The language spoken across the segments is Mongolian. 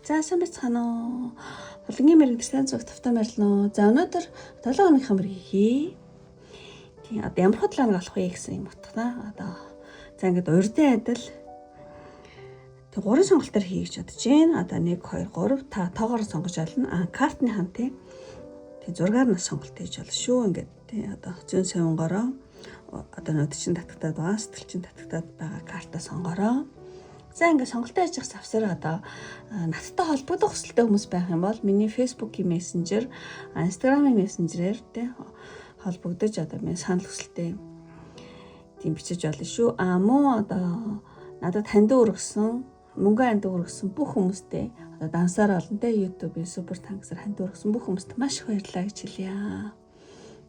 За, сайн байцгаана уу? Булангийн мэрэг сайн зүг тавтай морилно. За, өнөөдөр 7 хоногийн мэрэг хийе. Тийм, одоо ямар 7 хоног болох вэ гэсэн юм утгана. Одоо за ингээд урдын адил тэг 3 сонголтоор хий гэж бодож байна. Одоо 1 2 3 та тоогоор сонгож олно. А картны хан тий. Тэг зургаар нь сонголт хийж болно шүү. Ингээд тий одоо зүүн совингороо одоо нүд чинь татагтаад байгаа, сэтгэл чинь татагтаад байгаа карта сонгороо. За, ингээд сонголтоо хийж явах савсаар одоо надтай холбогдох хүсэлтэй хүмүүс байх юм бол миний Facebook-ийн мессенжер, Instagram-ийн мессенжерээр тий холбогдож одоо миний санал хүсэлтээ тийм бичиж болно шүү. А мөн одоо надад хандив өргөсөн, мөнгө хандив өргөсөн бүх хүмүүстээ одоо дансаар олон те YouTube-ийн Super Thanks-аар хандив өргөсөн бүх хүмүүст маш их баярлалаа гэж хэлье.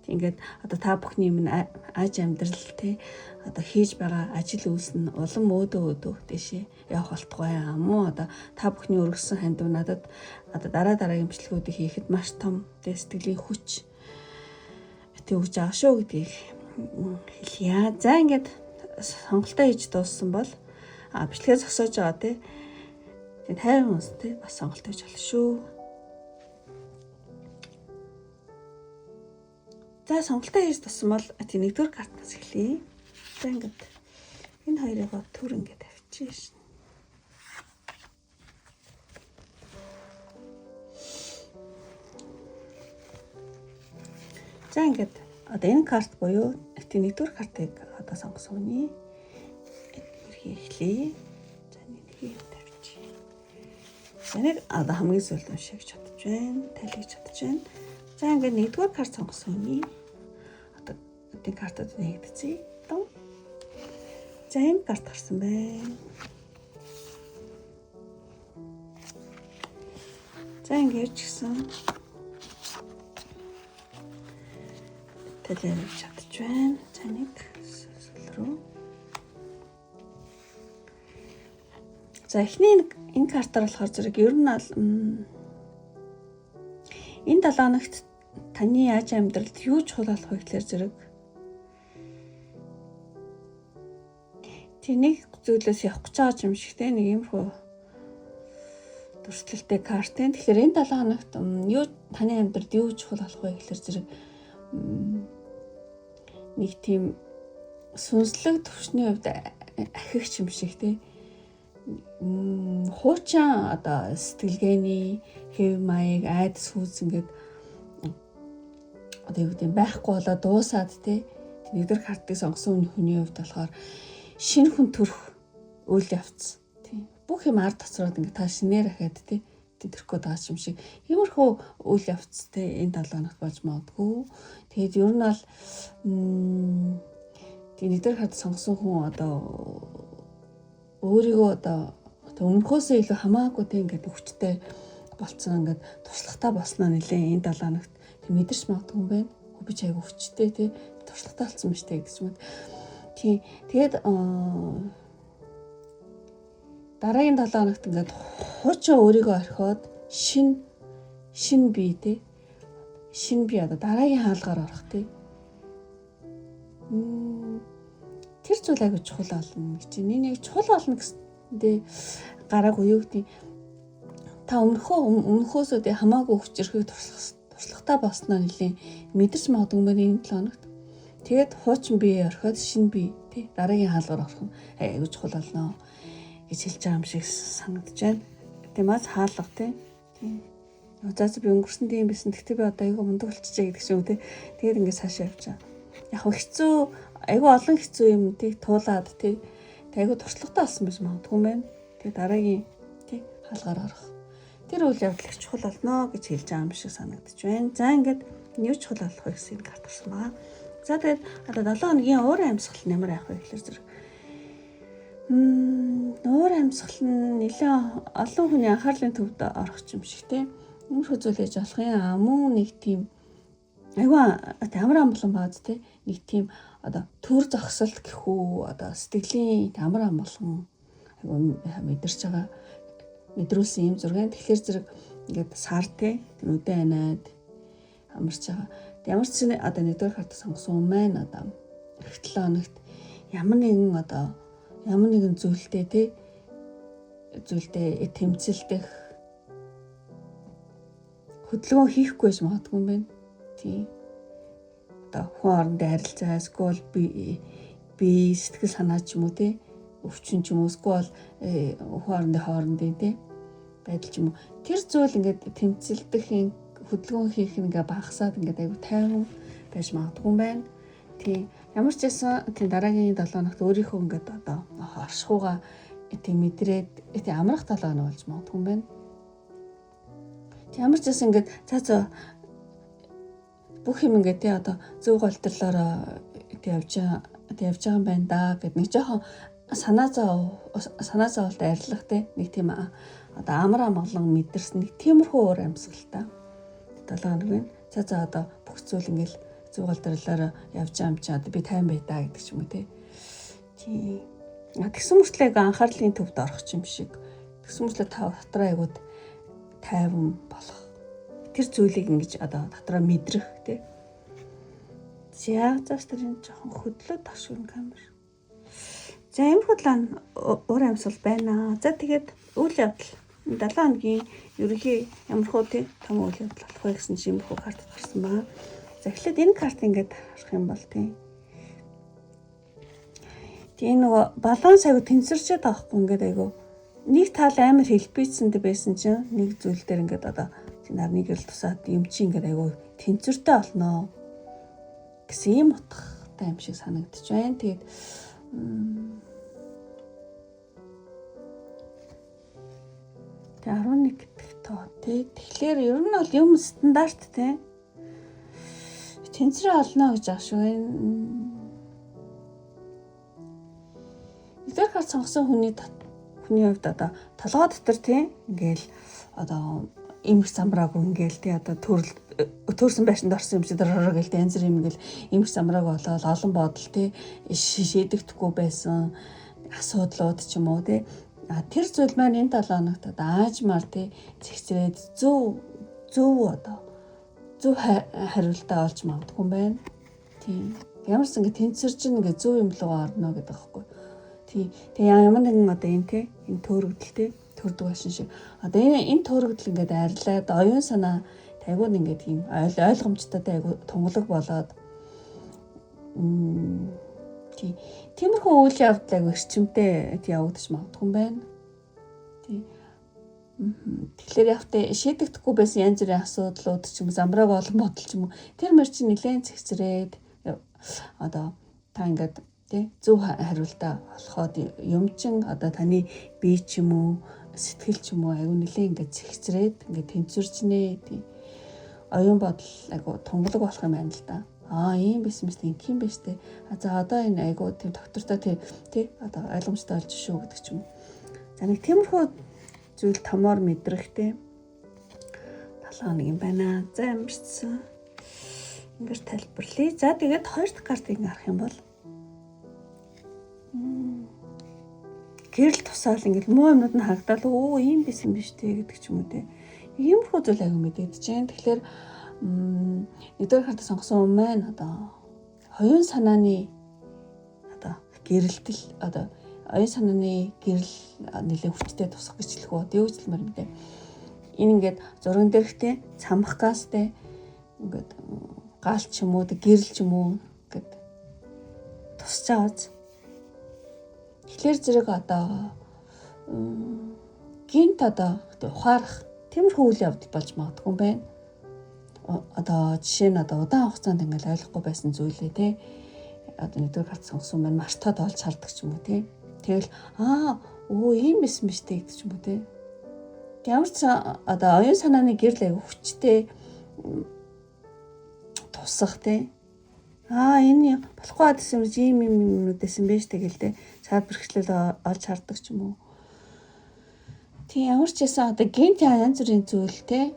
Ингээд одоо та бүхний минь аж амьдрал те одоо хийж байгаа ажил үйлс нь улам өөдөө өөдөө дэшээ явах болтугай. Мөн одоо та бүхний өргөсөн хандив надад одоо дараа дараагийн бичлэгүүдийг хийхэд маш том те сэтгэлийн хүч тэг өгч байгаа шүү гэдгийг хэлье. За, ингээд сонголтоо хийж дууссан бол бичлэгээ зогсоож байгаа те 50 хүмүүс те бас сонголт хийж болно шүү. За, сонголтоо хийж туссан бол тийм нэгдүгээр картнаас эхлэе. За, ингээд энэ хоёрыг төр ингээд авчиж шин. За, ингээд одоо энэ карт буюу тийм нэгдүгээр картыг одоо сонгосон хүний эрхий эхлэе. За, нэг тавьчих. За, нэг одоо хамгийн сүүлд унших гэж бодож байна. Талийг чадж байна. За, ингээд нэгдүгээр карт сонгосон хүний одоо тийм картууд нэгдсэн. За, энэ карт гарсан байна. За, ингээд ч гэсэн талаар чадж байна. За, нэг сүүл рүү. За, эхний энэ картаар болохоор зэрэг ер нь бол энэ 7 хоногт таны аж амьдралд юу чухал болох вэ гэхээр зэрэг тий нэг зүйлээс явах гэж байгаа юм шиг те нэг иймэрхүү дүрслэлтэй карт. Тэгэхээр энэ 7 хоногт юу таны амьдралд юу чухал болох вэ гэхээр зэрэг нэг тийм сүнслэг төвшний хувьд ахигч юм шиг те хуучин одоо сэтгэлгээний хэв маяг, айдас хүүц ингээд одоо юу гэдэг байхгүй болоо дуусаад те нэгдүгээр картыг сонгосон хүний хувьд болохоор шинэ хүн төрөх үйл явц тий бүх юм ард тоцроод ингээд та шинээр ахаад тий төрөх гээд байгаа юм шиг иймэрхүү үйл явц те энэ 7 хоногт болж магадгүй. Тэгээд ер нь бол тий нэгдүгээр карт сонгосон хүн одоо өөрийгөө одоо өмнөхөөсөө илүү хамаагүй те ингээд хүчтэй болцсон, ингээд туршлагатай болсноо нэлээ энэ 7 хоногт тэг мэдэрч магадгүй юм байна. Би ч айгүй хүчтэй те туршлагатай болсон юм штэ гэдэг юм. Тий. Тэгээд дараагийн 7 хоногт ингээд хуучин өөрийгөө орхиод шин би те шин би одоо дараагийн хаалгаар орох те тэр зүйл айгүй чухал болно гэж. Энэ нэг чухал болно гэсэндээ гараагүй юу гэдэг та өмнөхөөсөө тэ хамаагүй хүчрхэг туршлагатай болсноо нэлийн мэдэрч магадгүй юм байна энэ 7 хоногт. Тэгээд хуучин бие орхиод шинэ бие тий дараагийн хаалгаар орох нь айгүй чухал болно гэж хэлж байгаа юм шиг санагдаж байна. Тийм аз хаалга тий. За би өнгөрсөн тийм байсан. Тэгтээ би одоо айгүй мундаг болчихжээ гэдэг юм тий. Тэгээд ингээд цаашаа явж байгаа. Яг хөө хэцүү айгүй олон хэцүү юм тий туулаад тий айгүй туршлагатай болсон байж магадгүй юм байна. Тэгээд дараагийн тий хаалгаар орох. Тэр үйл явдал их чухал болно гэж хэлж байгаа юм шиг санагдаж байна. За, ингээд юу чухал болох вэ гэсэн карт гарсан байгаа. За, тэгээд одоо 7 хоногийн уур амьсгал нь ямар байх вэ гэхээр зэрэг уур амьсгал нь нэлээд олон хүний анхаарлын төвд орох юм шиг те. Иймэрхүү зүйл хийж болох юм. А мөн нэг тийм айгүй амар амгалан бааз те. Нэг тийм одоо төр зогсолт гэх үү, одоо сэтгэлийн амар амгалан айгүй мэдэрч байгаа мэдрүүлсэн юм зураг. Тэгэхээр зэрэг ингээд сар те нүдэн анаад амарч байгаа. Ямар ч одоо нэгдүгээр карт сонгосон юм байна одоо эх 7 хоногт ямар нэгэн одоо ямар нэгэн зүйлтэй те зүйлтэй тэмцэлдэх Хөдөлгөөн хийхгүй байж магадгүй юм байна. Тийм. Одоо хүн орондоо харилцаа эсвэл би сэтгэл санаа ч юм уу те өвчин ч юм уу эсвэл хүн орондын хоорондын те байдал ч юм уу тэр зүйл ингээд тэмцэлдэх хөдөлгөөн хийх нь ингээ багасаад ингээд айгу тайван байж магадгүй юм байна. Тийм ямар ч байсан тийм дараагийн 7 хоногт өөрийнхөө ингээд одоо оршихуйгаа тийм мэдрээд тийм амрах 7 хоног болж магадгүй юм байна. Тийм ямар ч байсан ингээд цаа бүх юм ингээд тий одоо зөв голтрлоороо тий явж байгаа юм байна да гэд нэг жоохон санаа зовлт арилах тий нэг тийм одоо амар амгалан мэдэрсэн нэг тиймэрхүү уур амьсгалтай 7 хоног байна. За одоо бүх зүйл ингээл зөв голтрлоороо явж байгаа юм чи одоо би тайван бай даа гэдэг ч юм уу тий. Тий. Тэгсэн мөртлөө айгу анхаарлын төвд орох юм шиг. Тэгсэн мөртлөө та дотроо айгу тайван болох. Тэр зүйлийг ингэж одоо дотроо мэдрэх тий. За заас тэр энэ жоохон хөдлөөд ташгүй камер. За ийм хөдлөн уур амьсгал байна. За тэгээд үйл явдал 7 хоногийн ерөнхий ямар хуу тий том үйл явдал болох вэ гэсэн чинь иймэрхүү карт гарсан байна. За эхлээд энэ карт ингээд харах юм бол тий. Тийм нөгөө баланс айгу тэнцвэрчээд байгаа хгүй ингээд айгу нэг тал амар хэлбийцэндээ байсан чинь нэг зүйл дээр ингээд одоо нарны гэрэл тусаад юм чи ингээд айгу тэнцвэртэй болноо гэсэн ийм утгатай юм шиг санагдчих байна. Тэгээд тэг 11 гэдэг тоо тий. Тэгэхээр ер нь бол юм стандарт тий. Тэнцвэрээ олно гэж байгаа шүү. Нэгдүгээр карт сонгосон хүний хувьд одоо толгой дотор тий ингээл одоо эмх замраагүй ингээл тий одоо төрсөн байшинд орсон юм шиг дөрөөр гэл тий янз бүр юм ингээл эмх замраагүй болоод олон бодол тий шийдэгдэхгүй байсан асуудлууд ч юм уу тий. А тэр зүйл маань энэ 7 хоногт одоо аажмаар тий зэгцрээд зөв одоо зөв хариултаа олж магадгүй юм байна. Тийм. Ямар ч ингэ тэнцвэрч ингээ зөв юм руу орно гэдэг аахгүй. Тийм. Тэгээ ямар нэгэн одоо энэ тий энэ төөрөгдөл тий төрдөг байсан шиг. Одоо энэ төөрөгдөл ингээд арилаад оюун санаа тайгууд ингээд тийм ойлгомжтой айгу тунгалаг болоод тий. Тиймэрхүү үйл явдал айгу эрчимтэй явагдаж магадгүй юм байна. Тий. Тэгэхээр яг тэ шийдэгдэхгүй байсан янз бүрийн асуудлууд ч юм уу замбрааг олон бодол ч юм уу тэр мөр чинь нэлээд зэгцрээд одоо та ингээд тий зөв хариултаа олоход юм чин одоо таны бие ч юм уу сэтгэл ч юм уу айгу нэлээд ингээд зэгцрээд ингээд тэнцвэрчнэ тий. Оюун бодол айгу тунгалаг болох юм байна л да. Аа ийм байсан мэт ингэх юм байна штэ. А за одоо энэ айгу тийм доктортой тий тий одоо ойлгомжтой болж шүү гэдэг ч юм уу. За нэг тиймэрхүү зүйл томоор мэдрэхтэй 7 хоног юм байна. За ямарчсан ингээд тайлбарлая. За тэгээд хоёр дахь картыг харах юм бол гэрэл тусаал ингээд муу юмнууд нь харагдал өө ийм байсан биш үү гэдэг ч юм уу те. Иймэрхүү зүйл аягүй мэдэгдэж байна. Тэгэхээр нэгдүгээр карт сонгосон хүн маань одоо оюун санааны одоо гэрэлтэл одоо оюун санааны гэрэл нэлээд хүчтэй тусах гэж хэлэх үү. Юу гэж хэлмээр юм бэ? Энэ ингээд зурган дээрхтэй цамх газтай ингээд гал ч юм уу гэрэл ч юм уу ингээд тусч байгаа. Тэгэхээр зэрэг одоо гинт одоо ухаарах тиймэрхүү үйл явдал болж магадгүй юм байна. Одоо жишээ нь одоо удаан хугацаанд ингээл ойлгохгүй байсан зүйлээ те одоо нэгдүгээр карт сонгосон маань мартаад олж хардаг ч юм уу те. Тэгэл аа өө ийм байсан биз дээ гэдэг ч юм уу те. Ямар ч одоо оюун санааны гэрэл аягүй хүчтэй тусах те. Аа энэ болохгүй гэсэн юм ийм юм юмнууд байсан байж тэгэл те. Цаад бэрхшээл олж хардаг ч юм уу. Тийм ямар ч байсан одоо гинт янз бүрийн зүйл те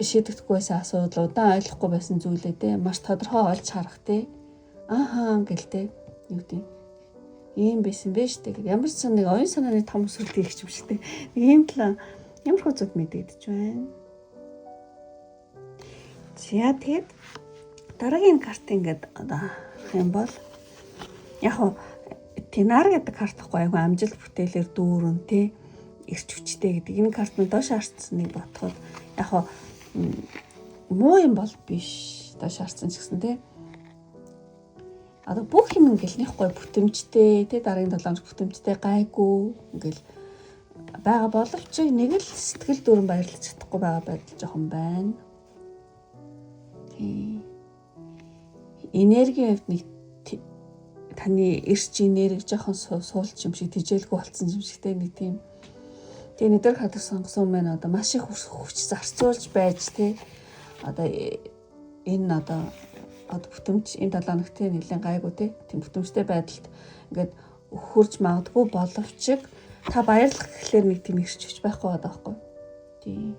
шийдэгдэхгүй байсан асуудал удаан ойлгохгүй байсан зүйлээ те маш тодорхой олж харах те. Ааха гэл те. Юу гэдэг ийм байсан байж тэ. Ямар ч сан нэг оюун санааны том өсвөлт хийх юм шиг те. Нэг ийм талаа ямар хөө зүг мэдэгдэж байна. За тэгэд дараагийн карт ингээд одоо харах юм бол яг хуу Тинар гэдэг карт ахгүй айгүй амжилт бүтээлэр дүүрэн те эрч хүчтэй гэдэг энэ картны доош харцсныг бодоход яг хуу Муу юм бол биш. Одоо шаардсан ч гэсэн те. Одоо бүх юм ингээл нэг гой бүтэмжтэй те, дараагийн 7 хоног бүтэмжтэй гайгүй ингээл байгаа боловч нэг л сэтгэл дүүрэн баярлаж чадахгүй байгаа байдал жоохон байна. Тий. Энергийн хувьд нэг таны эрч энерги жоохон суулч юм шиг, тэжээлгүй болцсон юм шиг те, нэг тийм. Тэгээ нэгдүгээр хадах сонгосон маань одоо маш их хүч зарцуулж байж те, одоо энэ одоо бүтэмж энэ 7 хоногт нэлээд гайгүй те, тийм бүтэмжтэй байдалд ингээд хурж магадгүй боловч та баярлах гэхлээр нэг тийм эрч хүч байхгүй байгаа байхгүй. Тийм.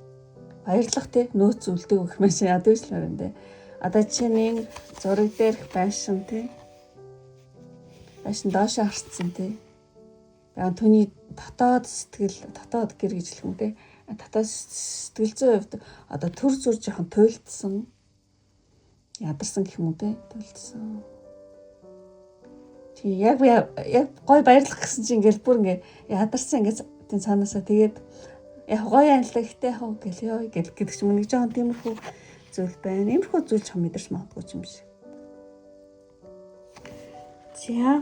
Баярлах те, нөөц үлдэг өгөх юм шиг ядаж л байна те. Одоо чиний зураг дээрх байшин те. Байшин доошоо харцсан те. Тэгээ түүний дотоод сэтгэл, дотоод гэр гэж хэлэх юм те. Дотоод сэтгэл зүйн хувьд одоо төр зүр жоохон туйлдсан, ядарсан гэх юм уу те, туйлдсан. Тий, яг гой баярлах гэсэн чинь ингээл бүр ингээ ядарсан ингээ тийм цаанаасаа тэгээд яг гоё анилаа гэхдээ яг гэл ёо гэл гэдэг ч юм нэг жоохон тиймэрхүү зүйл байна. Иймэрхүү зүйл ч мэдэрч магадгүй юм шиг. За.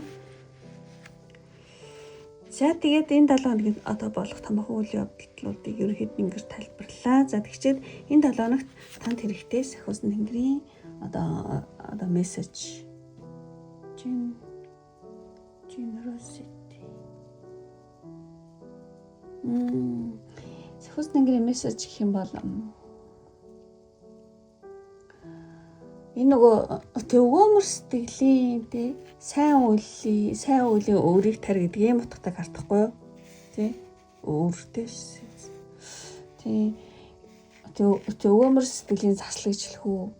За тэгээд энэ 7 хоногийн одоо болох томоохон үйл явдлуудыг ерөнхийд нь ингэж тайлбарлаа. За тэгчээд энэ 7 хоногт танд хэрэгтэй сахиусан тэнгэрийн одоо мессеж. Generosity. Сахиусан тэнгэрийн мессеж гэх юм бол энэ нөгөө төвгөөмөр сэтгэлийн тий сайн үйлийн өөрийг тар гэдэг ийм утгатай картахгүй юу? Тий. Өөртэй ш. Тий. Төвгөөмөр сэтгэлийн заслаг гэж хэлэх үү?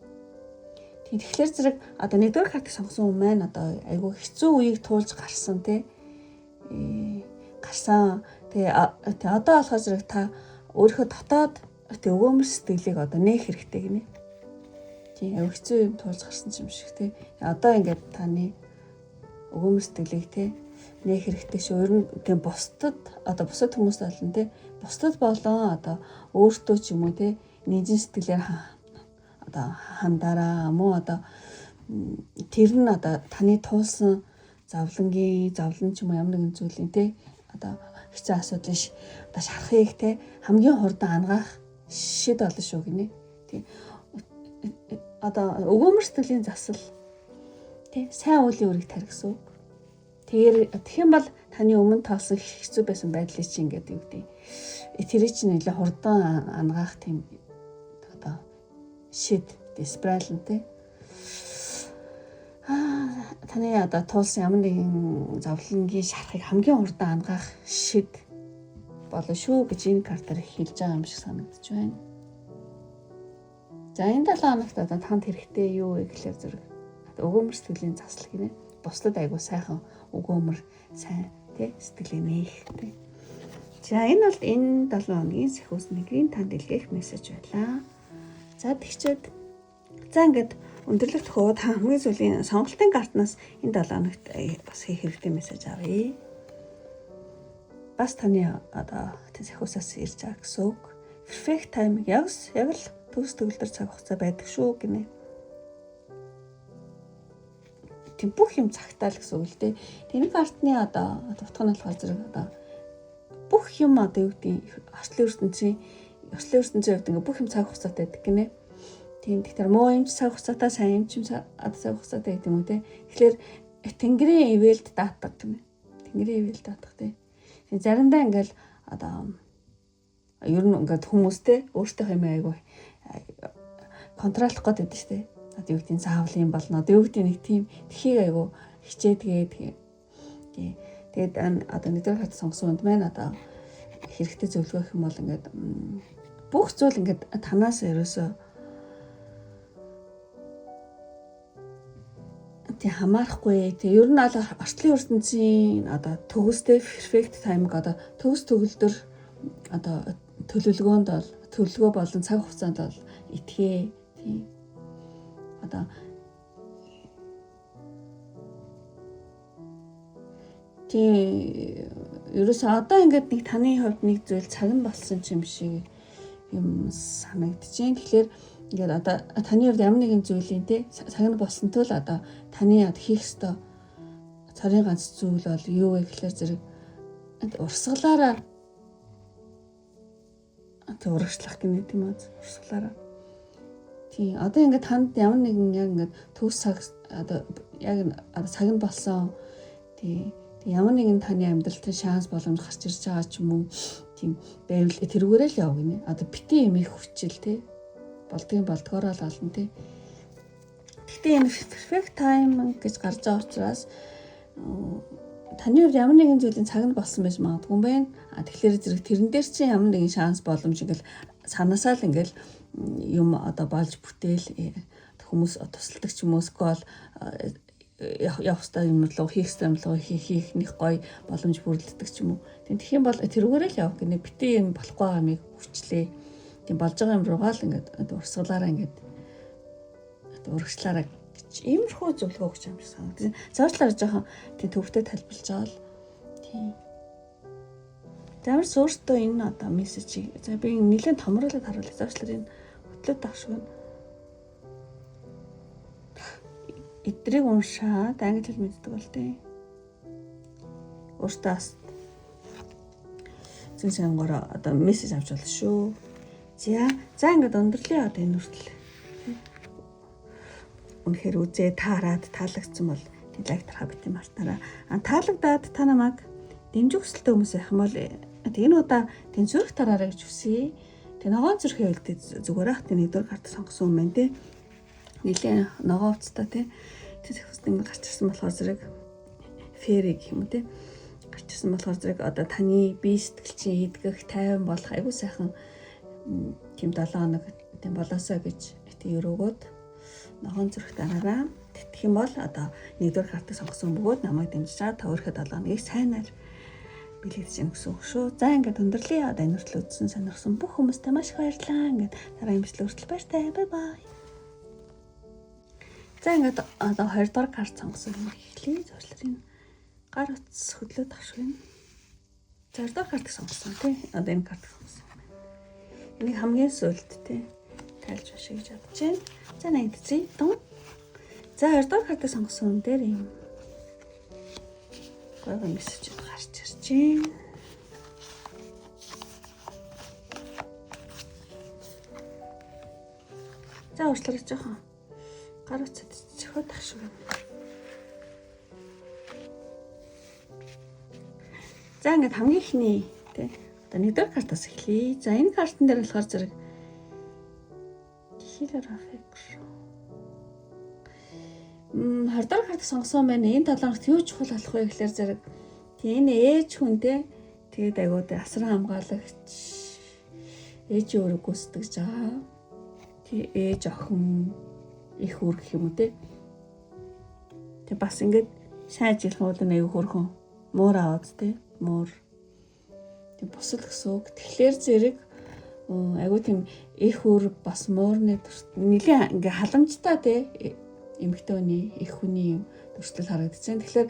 Тий. Тэгэхээр зэрэг одоо нэгдүгээр картыг сонгосон хүн маань одоо айгүй хэцүү үеийг туулж гарсан тий. Гарсан. Тэгээ одоо болохоор зэрэг та өөрийнхөө дотоод төвгөөмөр сэтгэлийг одоо нээх хэрэгтэй гинэ. Тийм, хэцүү юм туулж гарсан юм шиг тий. Одоо ингээд таны өгөөмөр сэтгэлийг тий нээх хэрэгтэй шүү. Ер нь тийм бусдад одоо бусад хүмүүс олон тий бусдад болон одоо өөртөө ч юм уу тий нэгэн сэтгэлээр одоо хандараа муу одоо тэр нь одоо таны туулсан зовлонгийн зовлон ч юм уу ямар нэгэн зүйлийн тий одоо хэцүү асуудлын одоо шарахыг тий хамгийн хурдан ангаах шид болно шүү гинэ. Тий. Одоо өгөөмөр сэтгэлийн засал тий сайн үеийн үрийг тарь гэсэн үг. Тэгэхээр тэгэх юм бол таны өмнө тоолсон хэцүү байсан байдлыг чинь ингээд юу гэдэг. Тэрийг чинь нэлээ хурдан ангаах тийм одоо шид спираль тий. Таны одоо туулсан ямар нэгэн зовлонгийн шарахыг хамгийн хурдан ангаах шид болно шүү гэж энэ картаар хэлж байгаа юм шиг санагдаж байна. За энэ 7 хоногт одоо танд хэрэгтэй юу вэ гэхлээр зэрэг өгөөмөр сэтгэлийн засал гинэ. Бусдад айгуу сайхан өгөөмөр сайн тий сэтгэлийг нээх тий. За энэ бол энэ 7 хоногийн сахиус нэгрийн танд илгээх мессеж байлаа. За тэгчээд за ингээд өндөрлөх төхөө та хамгийн сүүлийн сонголтын картнаас энэ 7 хоногт бас хийх хэрэгтэй мессеж авъя. Бас таны одоо сахиусаас ирж байгаа гэсэн үг. Perfect time яг л төгс төгөлдөр цаг хугацаа байдаг шүү гинэ. Тийм бүх юм цагтаа л гэсэн үг л дээ. Тэр картны одоо утга нь болохоор зэрэг одоо бүх юм одоо юу гэдэг орчлон ертөнцийн хувьд ингээ бүх юм цаг хугацаатай байдаг гинэ. Тийм тэгэхээр муу юм ч цаг хугацаатай, сайн юм ч одоо цаг хугацаатай гэдэг юм уу те. Тэгэхээр тэнгэрийн ивэлд даатдаг гинэ. Тэнгэрийн ивэлд даатдаг те. Тийм заримдаа ингээл одоо ер нь ингээд хүмүүстэй өөртөө юм айгүй контроллох гээд байдаг шүү дээ. Одоо юу гэдэг нь заавал юм болно. Одоо юу гэдэг нэг тийм тхийг айгүй хичээдгээ тийм. Тэгээд одоо нэгдүгээр хат сонгосон хүнд маань одоо хэрэгтэй зөвлөгөө гэх юм бол ингээд бүх зүйл ингээд танаас ерөөсөө тийм хамаарахгүй. Тийм ер нь бол орчлон ертөнцийн одоо төгстэй perfect time-г одоо төгс төгөлдөр одоо төлөвлөгөөнд бол төлөвлөгөө болон цаг хугацаанд бол итгэе. Тийм. Одоо тийм ерөөсөө одоо ингээд нэг таны хувьд нэг зүйл цаг нь болсон юм шиг юм санагдчихээн. Тэгэхээр ингээд одоо таны хувьд ямар нэгэн зүйлийн те цаг нь болсон тул одоо таны хийх ёстой цорын ганц зүйл бол юу вэ гэхээр зэрэг урсгалаараа тэг урагшлах гинэ, тийм үү, урсгалаараа. Тийм, одоо ингээд танд ямар нэгэн яг ингээд төгс цаг одоо яг одоо цаг нь болсон, тийм, ямар нэгэн таны амьдралд шанс боломж гарч ирж байгаа ч юм уу, тийм байвал тэрүүгээрээ л яв гинэ. Одоо битэн юм их хүчил те болдгийн болдгоороо л олно те. Гэхдээ энэ perfect time гэж гарч байгаа учраас таны хувьд ямар нэгэн зүйлийн цаг нь болсон байж магадгүй юм байна. А тэгэхээр зэрэг тэрэн дээр чинь ямар нэгэн шанс боломж ингээл санаасаа л ингээл юм одоо болж бүтээл хүмүүс тусалдаг ч юм уу, эсвэл явах ёстой юм руу, хийх ёстой юм руу хийх нэг гоё боломж бүрэлддэг ч юм уу. Тийм, тэгэх юм бол тэрүүгээрээ л явах гинэ. Битээ юм болохгүй байгаа юмыг хүчлээ. Тийм, болж байгаа юм руугаа л ингээд урсгалаараа ингээд урагшлаараа гэж иймэрхүү зөвлөгөө өгч юм шиг санагдаж. Зоочлаараа жоохон тийм төвхтэй тайлбарлаж байгаа л тийм. За, ямар ч өөртөө энэ одоо мессежийг за би нэлээд томруулаад харуулъя. Зоочлаар энэ хөтлөөд ах шиг байна. Эдрийг уншаад англи хэл мэддэг бол тий. Өөртөө бас зэн сангороо одоо мессеж авч болно шүү. За ингээд өндөрлөө одоо энэ хүртэл. Үнэхээр үзээ таарад таалагдсан бол лайк дарахаа бити мартаарай. А таалагдаад та намайг дэмжих хүсэлтэй хүмүүс байх юм бол энэ удаа тэн зүрх тараарай гэж хүсье. Тэг ногоон зүрхээ үлдээ зүгээр ах, тэ нэгдүгээр карт сонгосон юм байна те. Нилээ ногоон хувцастай те. Тэр хувцас ингэ гарч ирсэн болохоор зэрэг фэри гэх юм уу те. Гарч ирсэн болохоор зэрэг одоо таны бие сэтгэл чинь эдгэх, тайван болох айгуу сайхан тийм 7 хоног тийм болоосоо гэж тийм өрөөгөөд ногоон зүрх дараараа. Тэгэх юм бол одоо нэгдүгээр картыг сонгосон бөгөөд намайг дэмжиж байгаа та өөрийнхөө 7 хоногийг сайнаар бэлэгдэж гэнэ гэсэн үг шүү. За, ингээд өндөрлөе. Одоо энэ хүртэл үзсэн, сонирхсон бүх хүмүүстээ маш их баярлалаа. Ингээд дараагийн бичлэг хүртэл баяртай. Bye bye. За, ингээд одоо 2 дугаар карт сонгосон юм эхлэе. Зуршлаар энэ гар утас хөдлөөд ах шиг байна. За, 2 дугаар картыг сонгосон тий. Одоо энэ картыг сонгосон юм байна. Энийг хамгийн сүүлд тий тайлж уншия гэж бодож байна. За, нэгдцээ. Дун. За, 2 дугаар картыг сонгосон хүн дээр ийм гоё гоё мессежүүд гарч ирж байна. За, уучлаарай, жоохон гар утсад цохиод ах шиг байна. За, ингээд хамгийн ихний тий одоо нэгдүгээр картаас эхлэе. За, энэ картн дээр болохоор зэрэг Healer of 20 дугаар карт сонгосон байна. Энэ 7 хоногт юу чухал болох вэ гэхээр зэрэг тийм энэ ээж хүн те тэгээд айгуу тэ асран хамгаалагч ээжийн үүрэг гүйцэтгэж байгаа. Тий, ээж охин их үр гэх юм уу те. Тэг бас ингээд сайн ажиллах бол айгуу хөрхөн муур аваад те муур тийм бусал гэсэн үг. Тэгэхээр зэрэг айгуу тийм их үр бас муурны нэлийн ингээ халамжтай те эмэгтэй хүний их хүний юм төрсөл харагдчихээн. Тэгэхээр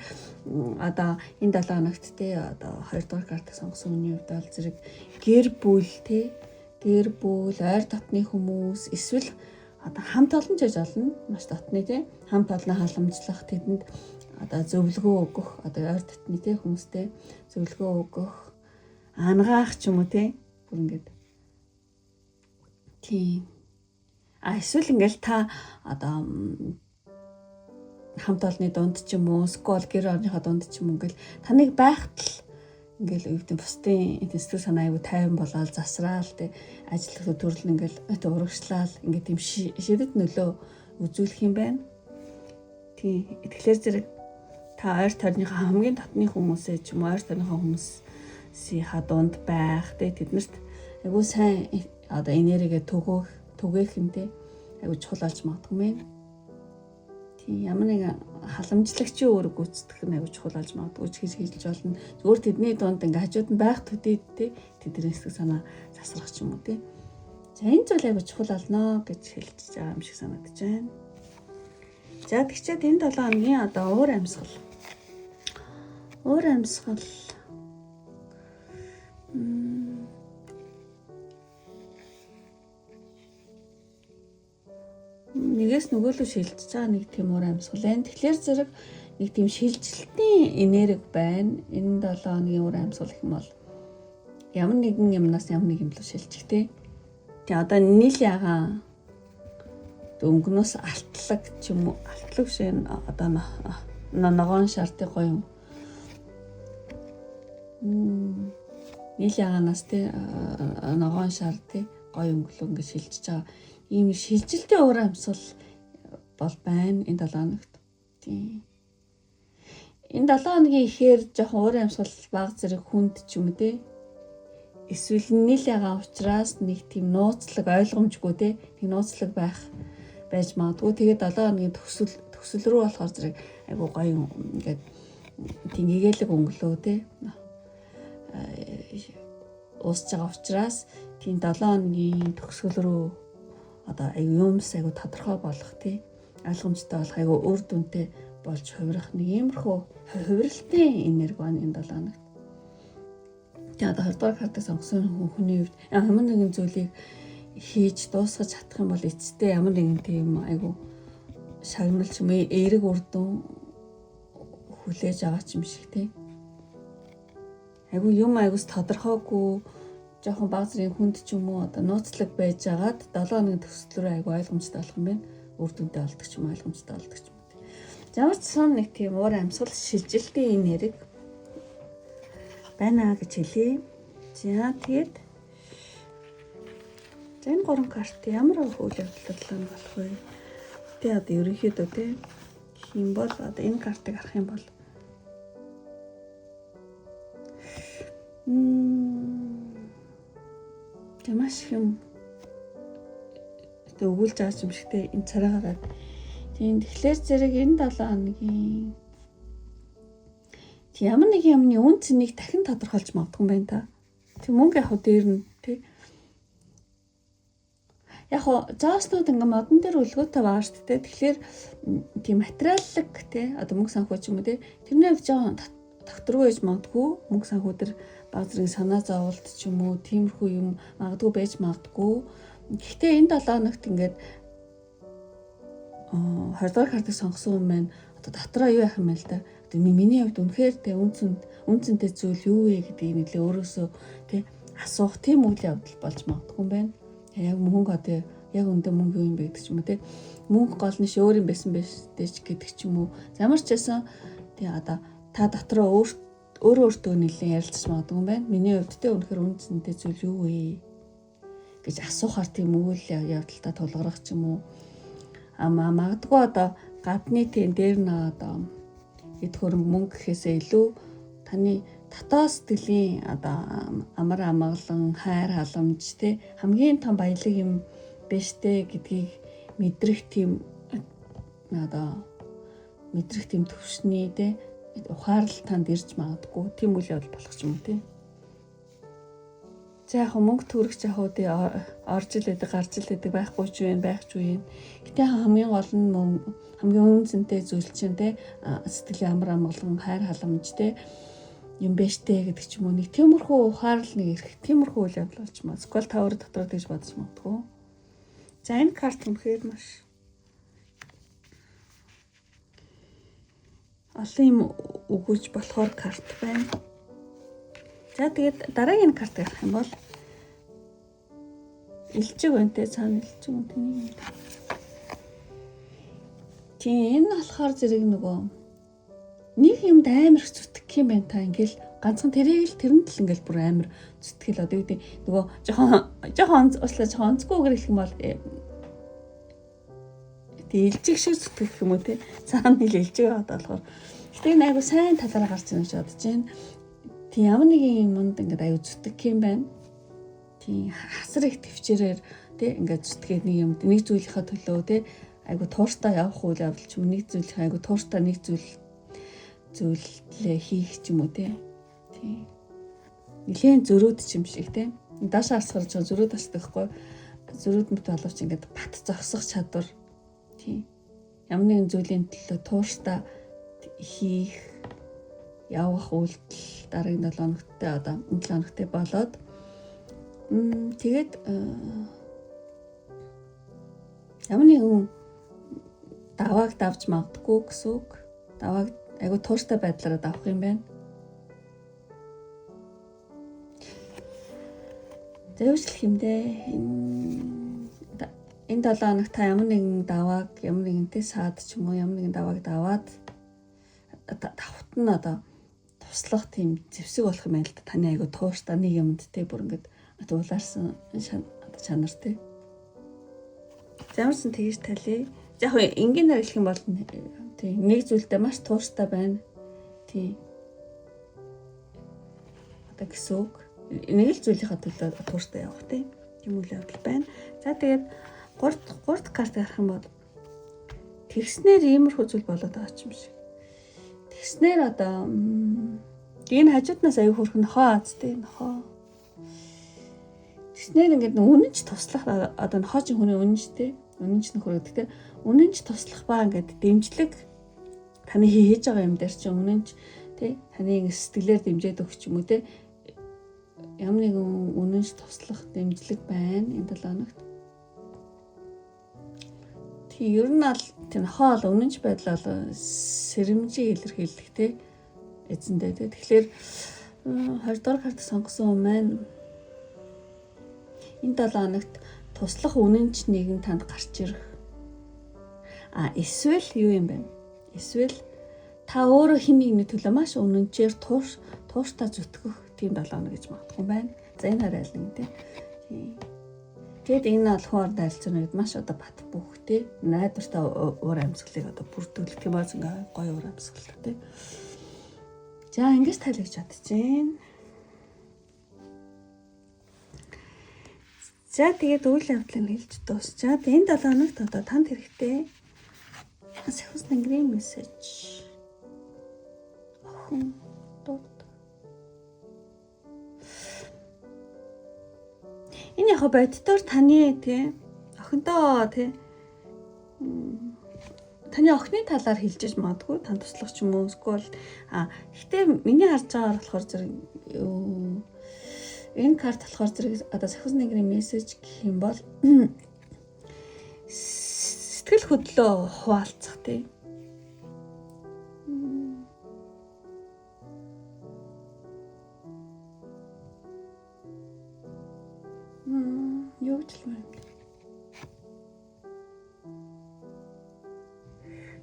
одоо энэ 7 хоногт те одоо 2 дугаар картыг сонгосон хүний хувьд бол зэрэг гэр бүл те, гэр бүл, ойр дотны хүмүүс эсвэл одоо хамт олон ч байж болно. Маш дотны те хамт олноо халамжлах, тэдэнд одоо зөвлөгөө өгөх, одоо ойр дотны те хүмүүстэй зөвлөгөө өгөх, ангаах ч юм уу те, бүр ингээд тийм. А эсвэл ингээл та одоо хамт олонны дунд ч юм уу, эсвэл гэр орныхоо дунд ч юм уу ингээл таныг байхад л ингээл юу гэдэг бусдын сэтгэл санаа аягүй тайван болоод засраал те, ажил төрөл ингээл урагшлаал ингээд тийм шидэд нөлөө үзүүлэх юм байна. Тийм. Тэгэхээр зэрэг та ойр тойрныхоо хамгийн дотны хүмүүсээ ч юм уу, ойр тойрныхоо хүмүүсийнхаа дунд байх те, тэднэрт айгүй сайн одоо энергигээ түгээх нь те айгүй чухал болж магадгүй мэн. Тийм, ямар нэгэн халамжлагчийн үүрэг гүйцэтгэх нь айгүй чухал болж магадгүй ч гэж хэлж болно. Зүгээр тэдний дунд ингээ хажууд нь байх төдий те тэдний сэтгэл санаа засрах ч юм уу те. За, энэ зүйл айгүй чухал болно гэж хэлж байгаа юм шиг санагдаж байна. За, тэгчээд энэ 7 хоногийн одоо уур амьсгал. Уур амьсгал Нэгээс нөгөөлөө шилжиж байгаа нэг тийм уур амьсгал байна. Тэгэхээр зэрэг нэг тийм шилжилтийн энерги байна. Энэ 7 хоногийн уур амьсгал гэх юм бол ямар нэгэн юмнаас ямар нэг юм руу шилжих те. Тэгээ одоо нийл ягаан өнгөнөөс алтлаг ч юм уу, алтлаг шиг одоо ногоон шар те гоё юм. Нийл ягаанаас те ногоон шар те гоё өнгөлөө ингэ шилжиж байгаа. Ийм шилжилтийн уур амьсгал бол байна энэ 7 хоногт. Тийм. Энэ 7 хоногийн ихээр жоохон уур амьсгал баг зэрэг хүнд ч юм уу те. Эсвэл нийл ягаан учраас нэг тийм нууцлаг ойлгомжгүй те. Нэг нууцлаг байж магадгүй. Тэгээд 7 хоногийн төгсөл рүү болохоор зэрэг айгуу гоё ингээд тийм гэгээлэг өнгөлөө те. Уусж байгаа учраас тийм 7 хоногийн төгсгөл рүү одоо айгуу юмс айгуу тодорхой болох тий ойлгомжтой болох айгуу үр дүнтэй болж хувирах нэг иймэрхүү хувиралтын энерги байна энэ 7 хоногт. Тэгээ одоо 20 дугаар картыг сонгосон хүний хувьд ямар нэгэн зүйлийг хийж дуусгаж чадах юм бол эцэстээ ямар нэгэн тийм айгуу шагнал ч юм уу эерэг үр дүн хүлээж байгаа ч юм шиг тий. Айгуу юм айгуус тодорхойгүй жоохон баг зэргийн хүнд ч юм уу одоо нууцлаг байжгаад 7 хоногийн төгсгөл рүү айгуу ойлгомжтой болох юм байна. Үр дүнтэй болдог ч юм уу ойлгомжтой болдог ч юм уу. Ямар ч сан нэг тийм уур амьсгал шилжилтийн энерги байна гэж хэлье. За тэгээд за энэ гурван карт ямар үйл явдал нь болох вэ? Тэ одоо ерөнхийдөө тэ гэх юм бол одоо энэ картыг харах юм бол тэг маш их юм тэг өгүүлж байгаа юм шиг те энэ царай гараад тийм тэгэхээр зэрэг энэ 7 хоногийн тийм ямар нэг юмны үн цэнийг дахин тодорхойлж магадгүй юм байна та. Тийм мөнгө яг хөө дээр нь тий. Яг хоо зооснууд ингээ модон дээр өлгөөтэй байгаа шүү дээ. Тэгэхээр тийм материаллык тий одоо мөнгө санхүү ч юм уу тий тэрний хувьд жоохон докторгүй байж магадгүй мөнгө санхүү дээр баг зэрэг санаа зовлт ч юм уу тиймэрхүү юм магадгүй байж магадгүй. Гэхдээ энэ 7 хоногт ингээд 20 дугаар картыг сонгосон хүн маань одоо дотроо юу яах юм бэ л да. Одоо миний хувьд үнэхээр тэ үн цэнтэй зүйл юу вэ гэдгийг нэлээ өөрөөсөө тэ асуух тийм үйл явдал болж магадгүй юм байна. Яг мөнгө одоо яг өндөө мөнгө юу юм бэ гэдэг ч юм уу тэ. Мөнгө гол нь өөр юм байсан байж ч гэдэг ч юм уу. Ямар ч байсан тэ одоо та дотроо өөрөө өөртөө нэлээ ярилцаж магадгүй юм байна. Миний хувьд тэ үнэхээр үн цэнтэй зүйл юу вэ гэж асуухаар тийм үйл явдалтай тулгарах ч юм уу. Магадгүй одоо гадны тийм дээр нь одоо эд хөрөнгө мөнгө гэхээсээ илүү таны дотоод сэтгэлийн одоо амар амгалан, хайр халамж те хамгийн том баялаг юм биш те гэдгийг мэдрэх тийм одоо мэдрэх тийм төвшний те ухаарлал танд ирж магадгүй тийм үйл явдал болох ч юм уу те. За яг мөнгө төрөх яг уу орж ил гэдэг гарч ил гэдэг байхгүй ч юм байх ч үе. Гэтэ хамгийн гол нь хамгийн үнэ цэнтэй зүйл чинь те сэтгэлийн амар амгалан, хайр халамж те юм бэ штэ гэдэг ч юм уу. Нэг тиймэрхүү ухаарл нэг ирэх тиймэрхүү үйл явдал болж магадгүй. Сквал та өөр дотроо тэгж бодож магадгүй. За энэ карт үнэхээр маш олон юм өгөөж болохоор карт байна. За тэгээд дараагийн картыг харах юм бол илжиг байна те цаана илжиг байна тэний юм. Тийм энэ болохоор зэрэг нөгөө нэг юмд амар их зүтгэх юм байна та ингээл ганцхан тэрийг л тэрэнд л ингээл бүр амар зүтгэл одоо юу гэдэг нөгөө жоохон уучлаа жоохон онцгүй үгээр хэлэх юм бол тэг илжиг шиг зүтгэх юм уу те цаана нэг илжиг байгаад болохоор гэтээ энэ айгу сайн талаараа гарч ирнэ гэж бодож байна. Тийм ямар нэгэн юмд ингээд аюу зүтгэх юм байна. Тийм хасар их төвчээрээр тий ингээд зүтгээд нэг юмд нэг зүйлийнхаа төлөө тий айгу тууртай явах үйл явдал ч юм нэг зүйлийнхаа айгу тууртай нэг зүйлээ хийх ч юм уу тий. Тийм. Нилээн зөрөөд ч юм шиг тий. Дашаа арсгаар ч зөрөөд асдаг хгүй. Зөрөөд мэт боловч ингээд бат зогсох чадвар тий. Ямар нэгэн зүйлийн төлөө тууртай хийх явах үйлдэл дараагийн 7 хоногт одоо энэ 7 хоногт болоод тэгээд ямар нэгэн Давааг давж магадгүй гэсэн үг. Давааг айгу тууштай байдлаараа давах юм байна. Зөвшлөх юм дээ. Энэ 7 хоног та ямар нэгэн давааг, ямар нэгэнтэй саад ч юм уу, ямар нэгэн давааг даваад давхт нь одоо туслах тийм зэвсэг болох юм байна л да. Таны айгу тууштай нэг юмд те бүр ингээд дуулаарсан чанар те. Замарсан тэгж талий. Яг энгийнээр хэлэх юм бол тий нэг зүйлдээ маш тууштай байна. Тий. Одоо гэсэн үг. Нэг л зүйлийнхаа төлөө тууштай явах тий. Тийм үйл явдал байна. За тэгээд 3 дахь карт гарах юм бол тэгснээр иймэрхүү зүйл болоод байгаа ч юм шиг. Тэгснээр одоо энэ хажууднаас аюу хөрх нохоо аз тий нохоо. Тэгснээр ингээд үнэнч туслах одоо нохоо чинь хүний үнэнч тий үнэнч нөхөр гэдэг тий үнэнч туслах ба ингээд дэмжлэг таны хийж байгаа юм дээр чинь үнэнч тий таны ингээд сэтгэлээр дэмжиж өгч юм уу тий ямар нэгэн үнэнч туслах дэмжлэг байна энэ 7 хоногт. Тий ер нь аль тийм хоол үнэнч байдал бол сэрэмжийг илэрхийлэх тий эзэндээ тий. Тэгэхээр 20 дугаар карт сонгосон хүн маань энэ 7 хоногт туслах үнэнч нэгэн танд гарч ирэх. А эсвэл юу юм бэ? Эсвэл та өөрөө хэн нэгний төлөө маш үнэнчээр тууштай зүтгэх тийм 7 хоног гэж магадгүй байна. За энэ хараа аль нэг тий. Тэгэд энэ бол хүн орд харилцааны үед маш одоо бат бөх тий. Найдвартай уур амьсгалыг одоо бүрдүүлэх тийм бол ингээ гоё уур амьсгал тий. За ингэж тайлбарч чадчихээн. За тэгээд үйл явдлыг хэлж дуусчаад энэ 7 хоногт одоо танд хэрэгтэй Сахиус нэнгэрийн мессеж. Охин дууд. Энэ яг боддоор таны тий охинтоо тий таны охины талаар хэлж иж магадгүй тань туслах ч юм уу эсвэл гэхдээ миний харж байгаагаар болохоор зэрэг энэ карт болохоор зэрэг одоо Сахиус нэнгэрийн мессеж гэх юм бол сэтгэл хөдлөө хуваалцах тий. Юу гэж хэлмээр юм бэ?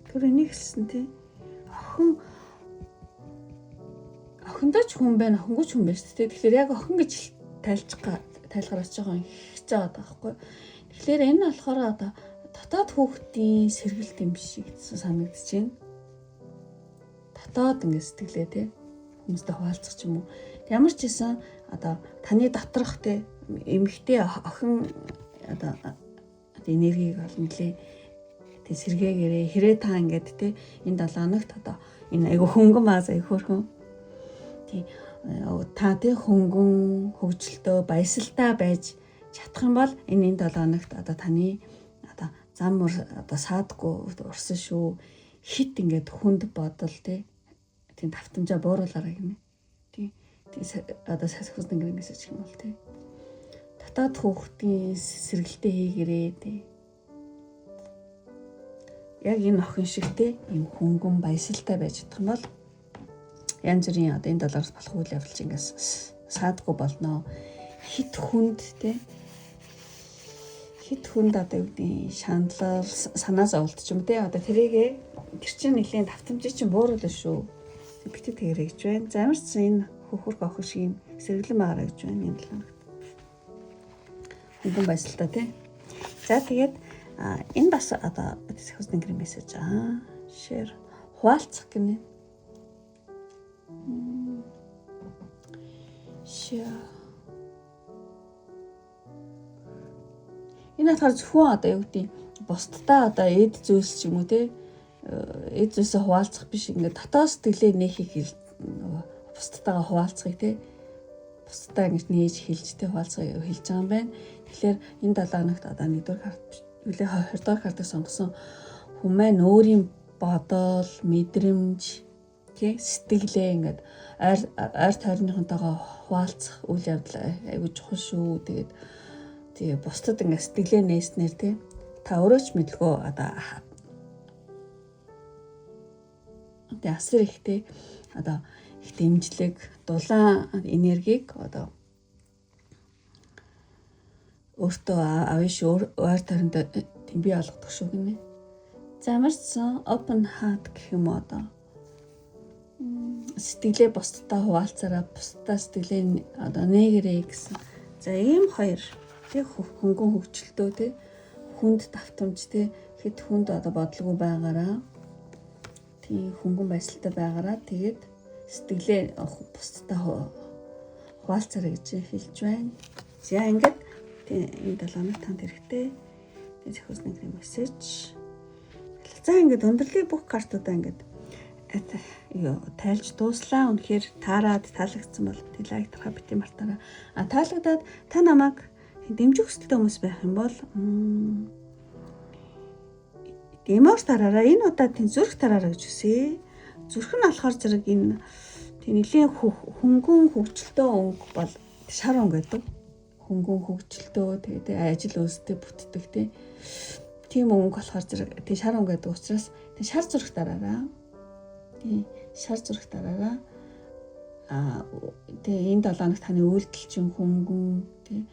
Тэр энийг хэлсэн тий. Охиндоо ч хүн байна, охингүй ч хүн байна шүү дээ. Тэгэхээр яг охин гэж тайлахаар очиж байгаа хэцүү байгаа байхгүй. Тэгэхээр энэ болохоор одоо дотоод хүүхдийн сэргэлт юм шиг санагдаж байна. Дотоод ингэ сэтгэлээ тий хүмүүстэй хуваалцах ч юм уу. Ямар ч байсан одоо таны доторх тий эмэгтэй охин одоо энергийг бол нэлээ тий сэргээгээрээ хэрэг та ингээд тий энэ 7 хоногт одоо энэ айгу хөнгөн баас айгу хөөрхөн тий та тий хөнгөн хөгжилтөө баясалтай байж чадах юм бол энэ 7 хоногт одоо таны одоо зам одоо саадгүй урсан шүү хит ингээд хүнд бодол тий тийм давтамжаа бууруулаарай гинэ тий одоо сахиус нэнгэрийн мессеж юм бол тий дотоод хүүхдийн сэргэлтээ хийгэрээ тий яг энэ охин шиг тий ийм хөнгөн баясалтай байж чадах юм бол янз бүрийн одоо энэ долоороос болох үйл явдал чинь ингээс саадгүй болно. Хит хүнд тий хит хүнд одоо юу гэдэг шаналл санаа зовлт ч юм тий одоо тэрийгээ тэр чинь нэлийн давтамжийг чинь бууруулна шүү. Битээ тэгэрэй гэж байна. За ямар ч сан энэ хөхөрх охин шиг юм сэргэлэн байгаарай гэж байна энэ 7 хоногт. Хөнгөн баясалтай тий. За тэгээд энэ бас одоо Сахиус нэнгэрийн мессеж share хуваалцах гинэ. Share. Энэ болохоор зөвхөн одоо юу гэдэг бусдтай одоо эд зүйлс ч юм уу те эд зүйлсээ хуваалцах биш ингээд дотоод сэтгэлээ нээхийг бусдтайгаа хуваалцахыг те бусдтай ингэж нээж хэлж те хуваалцахыг хэлж байгаа юм байна. Тэгэхээр энэ 7 хоногт одоо 1-р карт үлээ 20 дугаар картыг сонгосон хүн маань өөрийн бодол, мэдрэмж, тий сэтгэлээ ингээд ойр тойрныхонтойгоо хуваалцах үйл явдал айгүй чухал шүү. Тэгээд тий бусдад ингээд сэтгэлээ нээснээр тий та өөрөө ч мэдлгүй одоо Тэгээ асар ихтэй одоо их дэмжлэг, дулаан энергийг одоо өөртөө авна шүү, ойр тойрондоо тийм бий болгодог шүү гинэ. За, ямарчсан open heart гэх юм уу, одоо сэтгэлээ бусдад хуваалцаараа, бусдаа сэтгэлээ одоо нээгэрээ гэсэн. За, ийм хоёр тэг хөнгөн хөгжилтөө, тэг хүнд давтамж, тэг хэд хүнд одоо бодлого байгаараа, тийм хөнгөн байсалтай байгаараа, тэгээд сэтгэлээ бусдад хуваалцаарай гэж хэлж байна. За, ингээд тийм энэ 7 хоног танд хэрэгтэй. Тэгээд зохиос нэг мессеж. За, ингээд өндөрлөгийн бүх картуудаа ингээд юу тайлж дууслаа. Үнэхээр таарад таалагдсан бол тэг like дарахаа бити мартаарай. А таалагдаад та намайг дэмжих хүсэлтэй хүмүүс байх юм бол эмоор тараараа, энэ удаа тийм зүрх тараараа гэж хүсье. Зүрх нь болохоор зэрэг энэ тийм нэлийн хөнгөн хөгжилтөө өнгө бол шар өнгө гэдэг. Хөнгөн хөгжилтөө, тэгээд ажил үйлстэй бүтдэг тийм өнгө болохоор зэрэг тийм шар өнгө гэдэг учраас тийм шар зүрх дараараа. Тийм шар зүрх дараараа. А тэгээ энэ 7 хоног таны үйлдэл чинь хөнгөн, тийм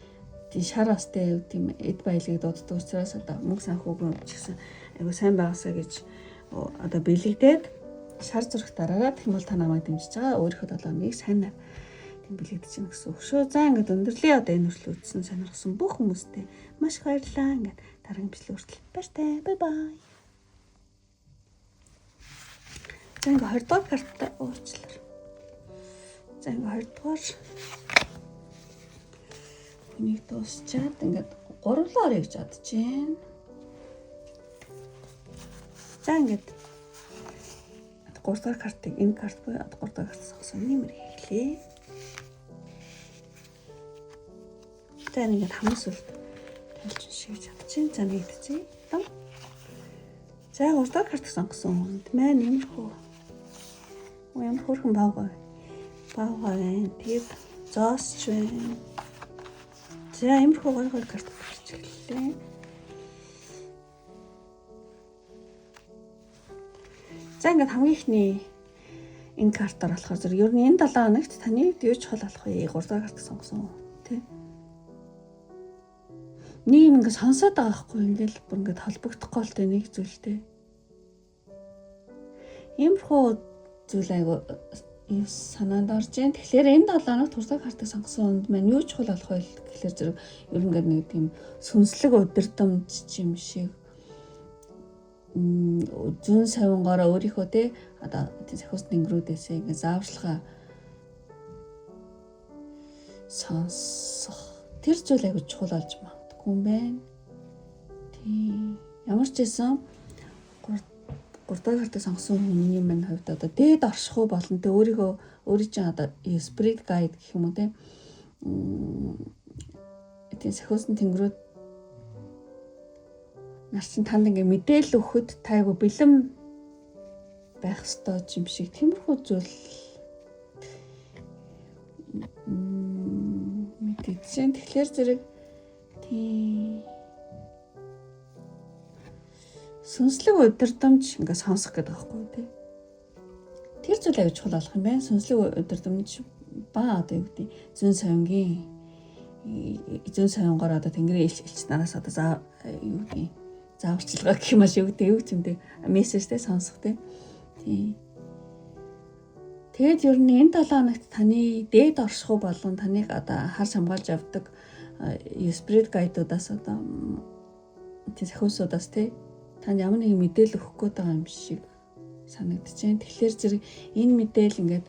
шар бастай тийм эд баялагийг дууддаг учраас одоо мөнгө санхүүгийн ч гэсэн айгу сайн байгаасаа гэж одоо бэлэгдээд шар зүрх дараараа. Тэгэх юм бол та намайг дэмжиж байгаа, өөрийнхөө 7 хоногийг сайн тийм бэлэгдэж байна гэсэн үг шүү. За, ингээд өндөрлөө. Одоо энэ хүртэл үзсэн, сонирхсон бүх хүмүүстээ маш их баярлалаа. Ингээд дараагийн бичлэг хүртэл баяртай. Bye bye. За, ингээд 20 дугаар картаа уучлаарай. За, ингээд 20 дугаар хүнийг дуусчаад ингээд гурлаа орё гэж бодож байна. За, ингээд 3 дугаар картыг, энэ карт буюу 3 дугаар карт сонгосон нэмэр хийлээ. За, ингээд хамгийн сүүлд тайлж уншиж чадаж байна. За, нэгдчихье. Том. За, 3 дугаар карт сонгосон хүнд маань иймэрхүү ямар хөөрхөн баавгай. Баавгай байна. Тэгээд зоосч байна. За, иймэрхүү гоё гоё карт гарч ирлээ. За, ингээд хамгийн ихний энэ картаар болохоор зэрэг ер нь энэ 7 хоногт таны юу чухал болох вэ? 3 дугаар карт сонгосон тий. Нэг юм ингээд сонсоод байгаа байхгүй, ингээл бүр ингээд холбогдохгүй л тэ нэг зүйлтэй. Иймэрхүү зүйл айгу санаанд орж ийн. Тэгэхээр энэ 7 хоногт 3 дугаар картыг сонгосон хүнд маань юу чухал болох вэ гэхлээр зэрэг ер нь ингээд нэг тийм сүнслэг удирдамж юм шиг зүүн савнгаараа өөрийнхөө те одоо сахиус тэнгэрүүдээсээ ингээ зааварчилгаа сонсох тэр зүйл айгу чухал болж магадгүй юм байна. Тийм. Ямар ч байсан 3 дугаар картыг сонгосон хүний минь хувьд одоо дээд оршихуу болон тэ өөрийгөө өөрийн чинь одоо spirit guide гэх юм уу, те, тийм сахиусан тэнгэрүүд нар чинь танд ингээ мэдээлэл өгөхөд та айгу бэлэн байх ёстой юм шиг тиймэрхүү зүйл мэдэгдсэн. Тэгэхээр зэрэг тийм сүнслэг удирдамж ингээ сонсох гэдэг байхгүй тий. Тэр зүйл аяг чухал болох юм байна. Сүнслэг удирдамж ба одоо юу гэдэг зүүн савнгийн зүүн савнгоор одоо тэнгэрийн элч нараас одоо заа юу гэдэг зааварчилгаа гэх юм аа юу гэдэг юу юм те мессежтэй сонсох те. Тийм. Тэгээд ер нь энэ 7 хоногт таны дээд оршихуй болон таныг одоо харж хамгаалж явдаг spirit guide-уудаас, одоо тийм сахиусуудаас те танд ямар нэгэн мэдээлэл өгөх гээд байгаа юм шиг санагдаж байна. Тэгэхээр зэрэг энэ мэдээлэл ингээд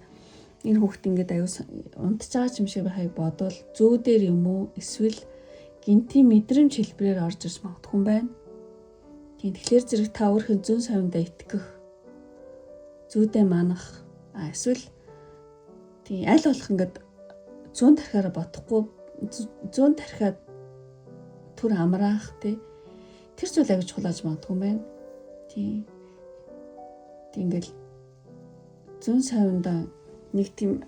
энэ хүүхд ингээд аюу унтж байгаа юм шиг байхыг бодвол зүүдээр юм уу эсвэл гинтийн мэдрэмж хэлбэрээр орж ирж магадгүй юм байна. Тийм, тэгэхээр зэрэг та өөрийнхөө зүүн савндаа итгэх, зүүдээ манах, эсвэл тийм аль болох ингээд зүүн тархиараа бодохгүй зүүн тархиа түр амраах тий тэр зүйл аяг чухал болж магадгүй юм байна. Тийм. Тийм, ингээл зүүн савндаа нэг тийм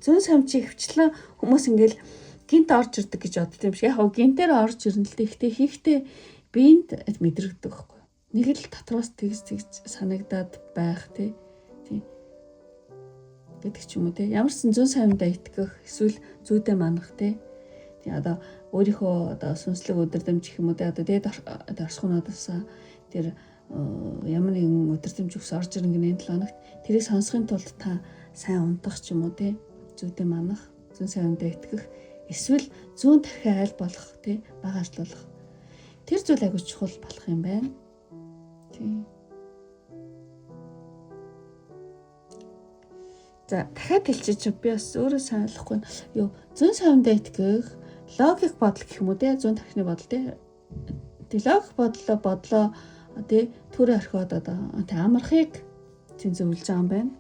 зүүн савн чи хвчлэн хүмүүс ингээл гинт орж ирдэг гэж бодд юм шиг. Яг гоо гинтээр орж ирнэ л дээ. Гэхдээ хийхдээ биеинд мэдрэгдэг байхгүй. Нэг л дотроос тэгж тэгж санагдаад байх тий. Тийм. гэдэг ч юм уу те. Ямар ч зүүн сайвандаа итгэх эсвэл зүйдээ манах те. Тий одоо өөрийнхөө одоо сүнслэг өдөрдмж гэх юм уу те, одоо дээд оршихуунуудаас тэр ямар нэгэн өдөрдмж өгс орж ирнэ гэнэ энэ 7 хоногт тэрийг сонсохын тулд та сайн унтах ч юм уу те, зүйдээ манах, зүүн сайвандаа итгэх, эсвэл зүүн тархиа аль болох те бага ажиллуулах. Тэр зүйл айгүй чухал болох юм байна. Тий. За дахиад хэлчихье, би бас өөрөө сайн ойлгохгүй. Юу, зүүн сайвандаа итгэх, логик бодол гэх юм уу те, зүүн тархины бодол те. Тэг логик бодлоо те төрөө орхиод одоо тэ амархыг тийм зөвлөж байгаа юм байна.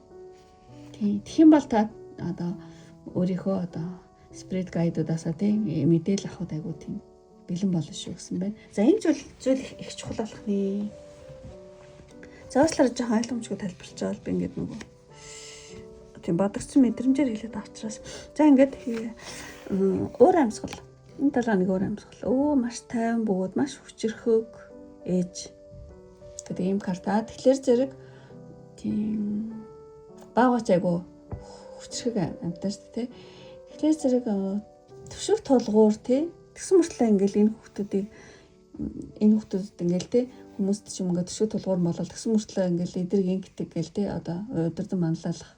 Тий. Тэгэх юм бол та одоо өөрийнхөө одоо spirit guide-уудаасаа те мэдээлэл авахд айгүй тийм бэлэн болно шүү гэсэн байна. За энэ зүйл их чухал болох нэ. Зоослоор жоохон ойлгомжгүй тайлбарлаж байгаа бол би ингээд нөгөө тийм бодогдсон мэдрэмжээр хэлээд байгаа учраас. За ингээд уур амьсгал. Энэ 7 хоног уур амьсгал. Өө маш тайван бөгөөд маш хүчирхэг ээж гэдэг ийм карта. Тэгэхээр зэрэг тийм баагач айгу хүчирхэг амьтан шүү дээ. Тэгэхээр зэрэг төвшиг тулгуур тий. Тэгсэн мөртлөө ингээл энэ хүүхдүүдийг энэ хүүхдүүдэд ингээл тий хүмүүст ч юм ингээд төшөг тулгуур болол тэгсэн мөртлөө ингээл эдрэг ингэдэг гээл тий одоо удирдан манлайлах.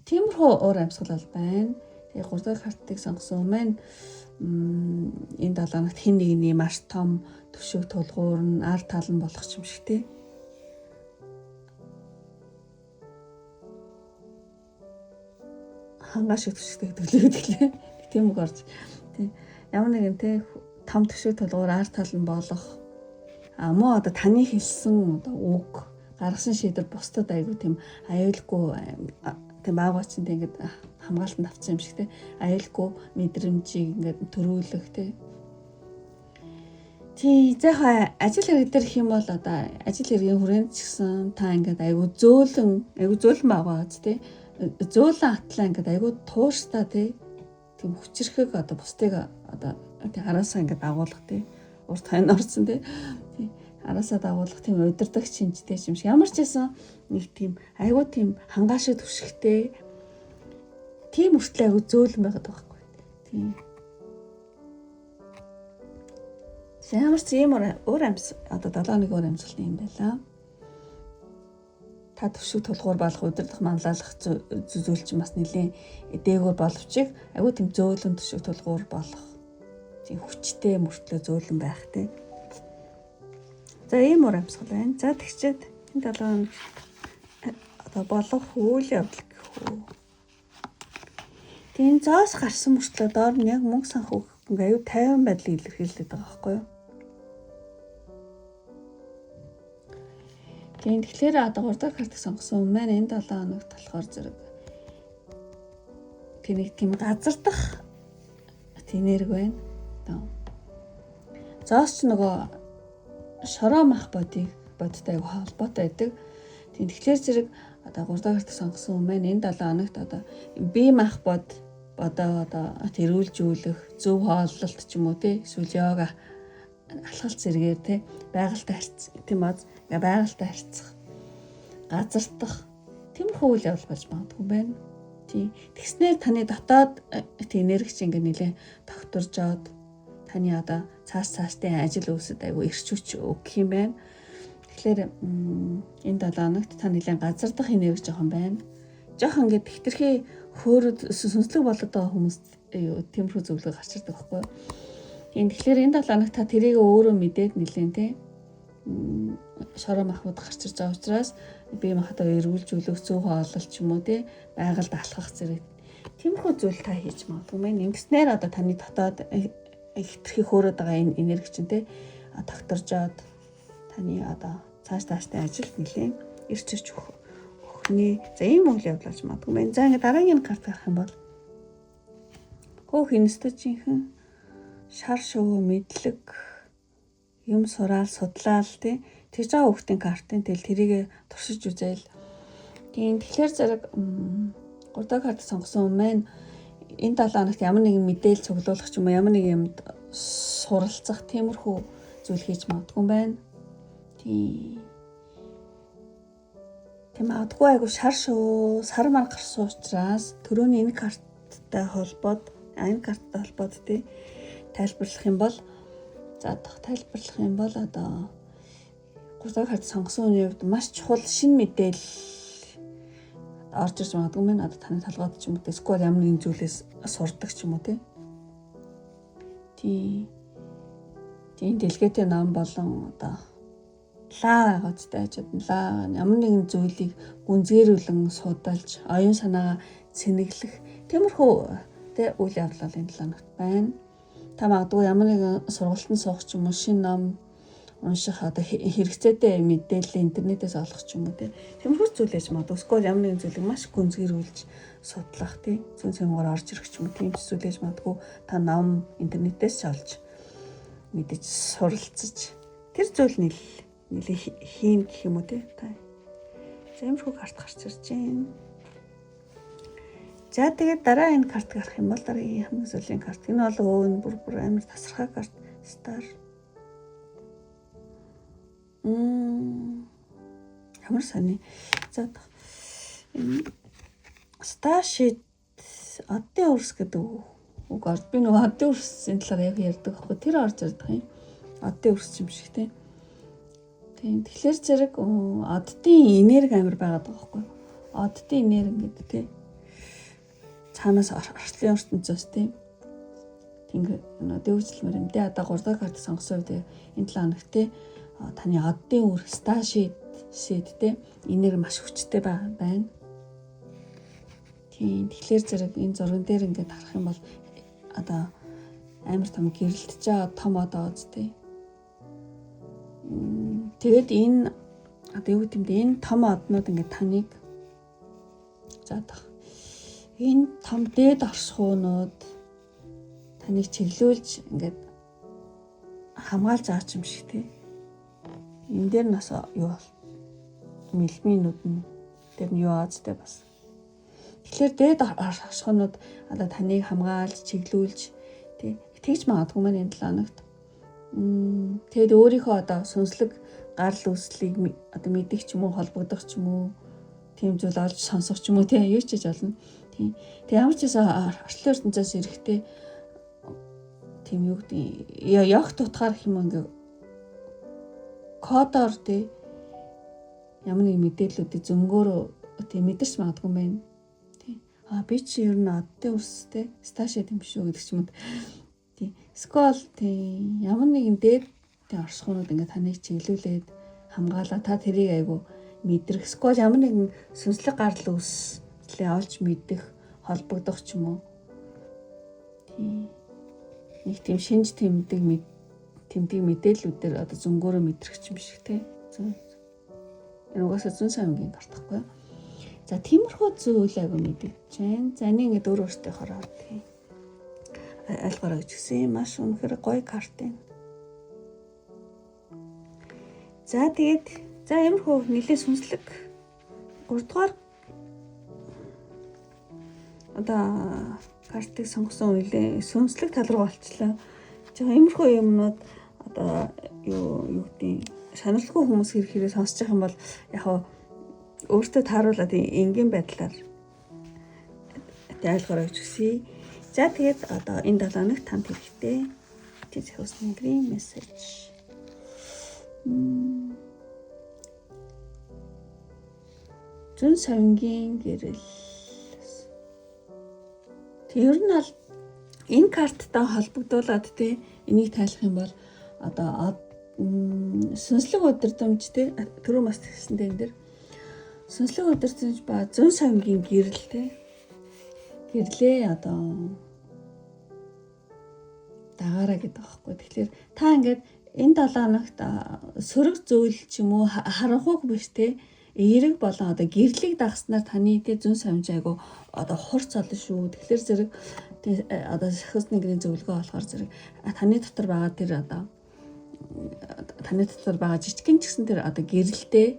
Тиймэрхүү уур амьсгал бол байна. Тэгээ 3 дахь картыг сонгосон маань энэ 7 хоногт хэн нэгний маш том төшөг тулгуур нь ар тал нь болох юм шиг тий. Хангаа шиг төшөгтэй гэдэг л гэдэг лээ. Тийм үг орж тий. Ямар нэгэн тий том төшөг тулгуур ар тал нь болох а муу одоо таны хэлсэн одоо үг гаргасан шийдвэр бусдад айгүй тийм аюулгүй тийм баагач тийм ингээд хамгаалтанд авсан юм шиг тий аюулгүй мэдрэмжийг ингээд төрүүлэх тий. Тий, за яг ажил хэрэг дээр гэх юм бол одоо ажил хэргийн хүрээнд ч гэсэн та ингээд айгүй зөөлөн байгаач тий зөөлөн атлаа ингээд айгүй тууштай тий тийм хүчирхэг одоо бусдыг одоо тий араасаа ингээд дагуулах тий урт хань орсон тий араасаа дагуулах тийм удирдах шинжтэй юм шиг ямар ч байсан нэг тийм айгүй тийм хангаа шиг түшигтэй тийм хүртэл айгүй зөөлөн байгаад байгаа байхгүй тий. Ямар ч ийм өөр амьс одоо 7 хоног өөр амьсгалны юм байлаа. Та төвшиг тулгуур болох удирдах манлайлах зүйл чинь бас нэлийн дээгүүр боловч айгүй тийм зөөлөн төвшиг тулгуур болох тийм хүчтэй мөртлөө зөөлөн байх тий. За ийм уур амьсгал байна. За тэгчээд энэ 7 хоног одоо болох үйл явдал гэх үү. Тийм зоос гарсан мөртлөө доор нь яг мөнгө санхүү ингээ аюу тайван байдлыг илэрхийлээд байгаа байхгүй юу? Тийм тэгэхээр одоо 3 дахь картыг сонгосон хүмүүс маань энэ 7 хоногт болохоор зэрэг тэнийг тийм газардах тэнэрэг байна. Одоо зоос ч нөгөө шороо мах бодтой айгу холбоотой байдаг. Тийм тэгэхээр зэрэг одоо 3 дахь картыг сонгосон хүмүүс маань энэ 7 хоногт одоо бие мах бодоо одоо тэрүүлжүүлэх, зөв хооллолт ч юм уу тий эсвэл йога алхалт зэрэгээр тий байгальтай харьц тийм аз ингээ байгальтай харьцах, газардах тиймэрхүү үйл явдал болж магадгүй байна. Тий. Тэгснээр таны дотоод тий энергич ингээ нэлээ тогтворжоод таны одоо цааш цаашдын ажил үйлсэд айгүй эрч хүч өгөх юм байна. Тэгэхээр энэ 7 хоногт та нэлээ газардах энерги жоохон байна. Жоохон ингээ тэгтэрхий хөөрөд сүнслэг болоод байгаа хүмүүст тиймэрхүү зөвлөгөө гарч ирдэг байхгүй юу? Тийм тэгэхээр энэ 7 хоногт та тэрийг өөрөө мэдээд нэлээ тий шороо махбод гарч ирж байгаа учраас бие махбодоо эргүүлжүүлэх зөв хооллолт ч юм уу тий байгальд алхах зэрэг тиймэрхүү зүйл та хийж магадгүй мэн. Ингэснээр одоо таны дотоод хэтэрхий хөөрөд байгаа энэ энерги чинь тий тогтворжоод таны одоо цааш цааштай ажилд нэлээ эрч эрч өгнө. За ийм үйл явдал болж магадгүй мэн. За ингээд дараагийн карт гарах юм бол хөөх институтийнхэн шар шувуу мэдлэг юм сураал судлаал тий тэгж байгаа хүүхдийн картын тэл тэрийг туршиж үзээл. Тийм тэгэхээр зэрэг 3 дахь карт сонгосон хүмүүс маань энэ 7 хоногт ямар нэгэн мэдээлэл цуглуулах ч юм уу ямар нэг юмд суралцах тиймэрхүү зүйл хийж магадгүй юм байна. Тийм. Тийм магадгүй айгу шар шүү. Сар мар гарсан учраас төрөний энэ карттай холбоод, энэ карттай холбоод тий тайлбарлах юм бол за тайлбарлах юм бол одоо 3 дахь карт сонгосон хүний хувьд маш чухал шинэ мэдээлэл орж ирж магадгүй мэн одоо таны толгойд ч юм уу эсвэл ямар нэгэн зүйлээс сурдаг ч юм уу тий. Тийм. Тийм дэлгээтэй ном болон одоо лаа байгаа ч тайчад лаа ямар нэгэн зүйлийг гүнзгийрүүлэн судалж оюун санаагаа цэнэглэх тиймэрхүү тэ үйл явдал энэ 7 хоногт байна. Та магадгүй ямар нэгэн сургалтанд суух ч юм уу шинэ ном унших одоо хэрэгцээтэй мэдээлэл интернетээс олох ч юм уу тий. Тиймэрхүү зүйл ээж магадгүй. Эсвэл ямар нэгэн зүйлийг маш гүнзгийрүүлж судлах тий. Зүүн цэмгээр орж ирэх ч юм уу тийм ч зүйл ээж магадгүй. Та ном интернетээс ч олж мэдэж суралцаж тэр зүйл нэлээ хийн гэх юм уу тий. Та. За иймэрхүү карт гарч ирж байна. За тэгээд дараа энэ карт гарах юм бол дараагийн хамгийн сүүлийн карт. Энэ бол өө энэ бүр амар тасархай карт. Star. Ямар сони. За энэ Starship оддын үрс гэдэг үг орж би нөгөө оддын үрсийн талаар яг ярьдаг байхгүй тэр орж ирдэг юм. Оддын үрс юм шиг тий. Тийм. Тэгэхээр зэрэг оддын энерги амар байгаад байгаа байхгүй. Оддын энерги гэдэг тий. Цаанаас орчлын ертөнцөөс тий. Тэнгэр нөө дээвчлэмэр юм тий. Одоо 3 дахь карт сонгосон үед энэ 7 хоногт тий таны оддын үр starship тий энерги маш хүчтэй байна. Тийм. Тэгэхээр зэрэг энэ зурган дээр ингээд харах юм бол одоо амар том гэрэлтэж байгаа том од оз тий. Тэгээд энэ одоо юу гэдэм бэ? Энэ том однууд ингээд таныг заадах. Энэ том дээд оршихуунууд таныг чиглүүлж ингээд хамгаалж байгаа юм шиг тий. Энэ дээр нь бас юу бол мэлмийн нүдэн тэр нь юу аазтай бас. Тэгэхээр дээд оршихуунууд одоо таныг хамгаалж, чиглүүлж тий тэгж магадгүй маань энэ 7 хоногт. Тэгэд өөрийнхөө одоо сүнслэг гарал үүслийг одоо мэдэх ч юм уу, холбогдох ч юм уу, тийм зүйл олж сонсох ч юм уу тий юу ч хийж болно. Тийм. Тэг ямар ч байсан орчлон ертөнцөөс эрэхтэй тийм юу гэдэг явах тутгаар гэх юм ингээ кодоор тий ямар нэг мэдээллүүдийг зөнгөөрөө тий мэдэрч магадгүй юм байна. Тий. А би чи ер нь оддын үрстэй сташид юм шүү гэдэг ч юм уу. Тий. Эсвэл тий ямар нэгэн дээд тий оршихуунууд ингээ таныг чиглүүлээд хамгаалаа та тэрийг айгу мэдрэх. Эсвэл ямар нэгэн сүнслэг гарал үүслээ олж мэдэх, холбогдох ч юм уу. Тий. Нэг тийм шинж тэмдэг тэмдэг мэдээллүүдээр одоо зөнгөөрөө мэдрэх юм шиг тий. Зүүн. Энэ угаасаа зүүн савнгийн карт байхгүй юу? За тиймэрхүү зүйл айгу мэдэгдэж байна. За энийг ингээд өөр өөртөөхөөрөө тий. Ойлгоорой гэж гисэн маш үнэхээр гоё карт байна. За тэгээд за иймэрхүү нэлээд сүнслэг 3 дугаар одоо картыг сонгосон нэлээд сүнслэг тал руу болчлаа. Жаа иймэрхүү юмнууд одоо юу гэдэг сонирхолтой хүмүүс хэрэг хэрэг сонсож байгаа юм бол яг хаа өөртөө тааруулаад энгийн байдлаар ойлгоорой гэж хүсье. За тэгээд одоо энэ 7 хоног танд хэрэгтэй. Тэг захиусны green message. Зүүн савнгийн гэрэл. Тэг ер нь бол энэ карттай холбогдуулаад тий энийг тайлах юм бол одоо сүнслэг удирдамж тий түрүү бас тэгсэндээ энэ дэр сүнслэг удирдамж ба зүүн савнгийн гэрэл тий гэрлээ одоо дагаараа гэдэг аахгүй. Тэгэхээр та ингээд энэ 7 хоногт сөрөг зүйл ч юм уу харанхуйг биш те эерэг болон одоо гэрлийг дагснаар таны те зүүн савж айгу одоо хурц олон шүү. Тэгэхээр зэрэг одоо сахис нэгрийн зөвлөгөө болохоор зэрэг таны дотор байгаа тэр одоо таны дотор байгаа жижигэн ч гэсэн тэр одоо гэрэлтэй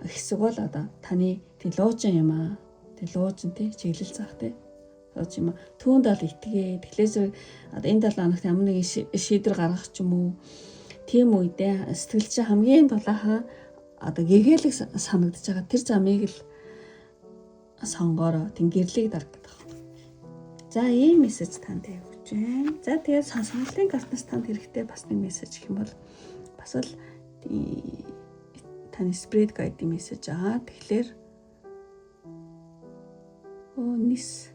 хэсэг бол одоо таны тэг луужин юм аа. Тэг луужин те чиглэл заах те сууж юм аа. Түүнд бол итгээ. Тэгэхээр зэрэг одоо энэ 7 хоногт ямар нэгэн шийдвэр гаргах ч юм уу тийм үедээ сэтгэл чинь хамгийн дулаахан одоо гэгээлэг санагдаж байгаа тэр замыг л сонгоороо тэн гэрлийг дарах гэдэг байна. За ийм мессеж танд өгч байна. За тэгээд сонголтын картнаас танд хэрэгтэй бас нэг мессеж гэх юм бол бас л таны spirit guide-ийн мессеж аа. Тэгэхээр нис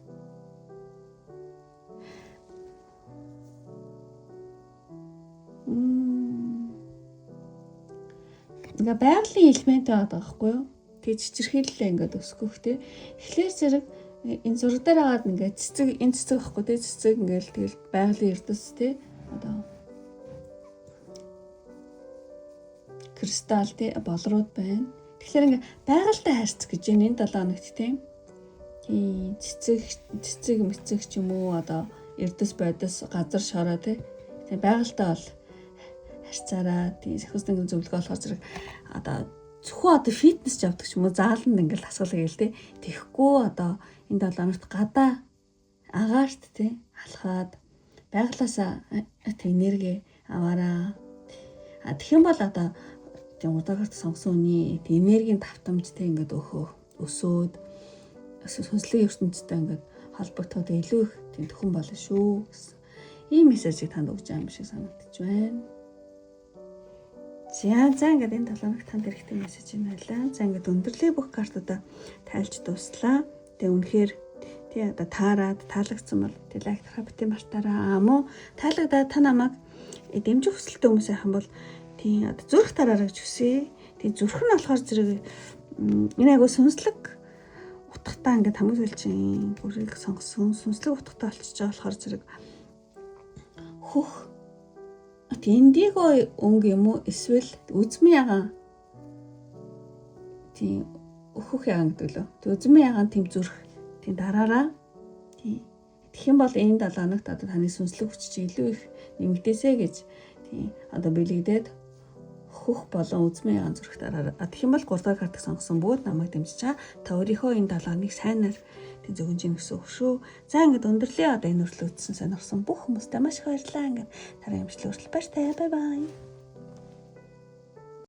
ингээ байгалийн элемент байгаа байхгүй юу? Тэгээ чичирхийллээ ингээд өсгөх те. Тэгэхээр зэрэг энэ зураг дээр агаад ингээд цэцэг энэ цэцэг байхгүй те цэцэг ингээд тэгэл байгалийн ертөнц те одоо кристалл те болрууд байна. Тэгэхээр ингээ байгальтай харьцах гэж энэ 7 хоногт тийм. Тийм цэцэг цэцэг мэцэг ч юм уу одоо эрдэс бодис газар шороо те. Тийм байгальтай бол харьцаараа тийм сахиусны зөвлөгөө болохоор зэрэг одоо зөвхөн одоо фитнес ч явдаг ч юм уу зааланд ингээл дасгал гээл те. Тэгэхгүй одоо энэ 7 хоногт гадаа агаарт те алхаад байглаасаа тэг энерги аваараа. А тэгэх юм бол одоо тийм удаагарт сонгосон хүний энергийн давтамж те ингээд өсөөд сүнслэг ертөнцтэй ингээд холбогдоход илүү их тийм төхөн болно шүү гэсэн ийм мессежийг танд өгч байгаа юм шиг санагдаж байна. За ингээд энэ 7 хоногт танд хэрэгтэй мессеж юм байлаа. За ингээд өндөрлөгийн бүх картуудаа тайлж дууслаа. Тэгээ үнэхээр тий одоо таарад таалагдсан бол тий лайк дарахаа бити мартаарай. Мөн таалагдаад та намайг дэмжих хүсэлтэй хүмүүс байх юм бол тий одоо зүрх тараарай гэж хүсье. Тий зүрх нь болохоор зэрэг энэ айгу сүнслэг утгатай ингээд хамгийн сүүлчийн бүрийг сонгосон сүнслэг утгатай болчихж байгаа болохоор зэрэг хөх индиго өнгө юм уу эсвэл үзмэн ягаан тийм өөхөх ягаан гэдэг лөө. Тэг үзмэн ягаан тийм зүрх тийм дараараа тийм тэгэх юм бол энэ 7 хоногт одоо таны сүнслэг хүч чи илүү их нэмэгдээсэ гэж тийм одоо бэлэгдээд хөх болон үзмэн ягаан зүрх дараараа. Тэгэх юм бол 3 дахь картыг сонгосон бүгд намайг дэмжиж байгаа. Та өөрийнхөө энэ 7 хоног сайнаар тийм зөвгөнж ийн гэсэн үг шүү. За ингээд өндөрлөө одоо энэ хүртэл үзсэн сонирхсан бүх хүмүүстээ маш их баярлалаа. Ингээд дараа юмшлаг хүртэл баяртай. Bye bye.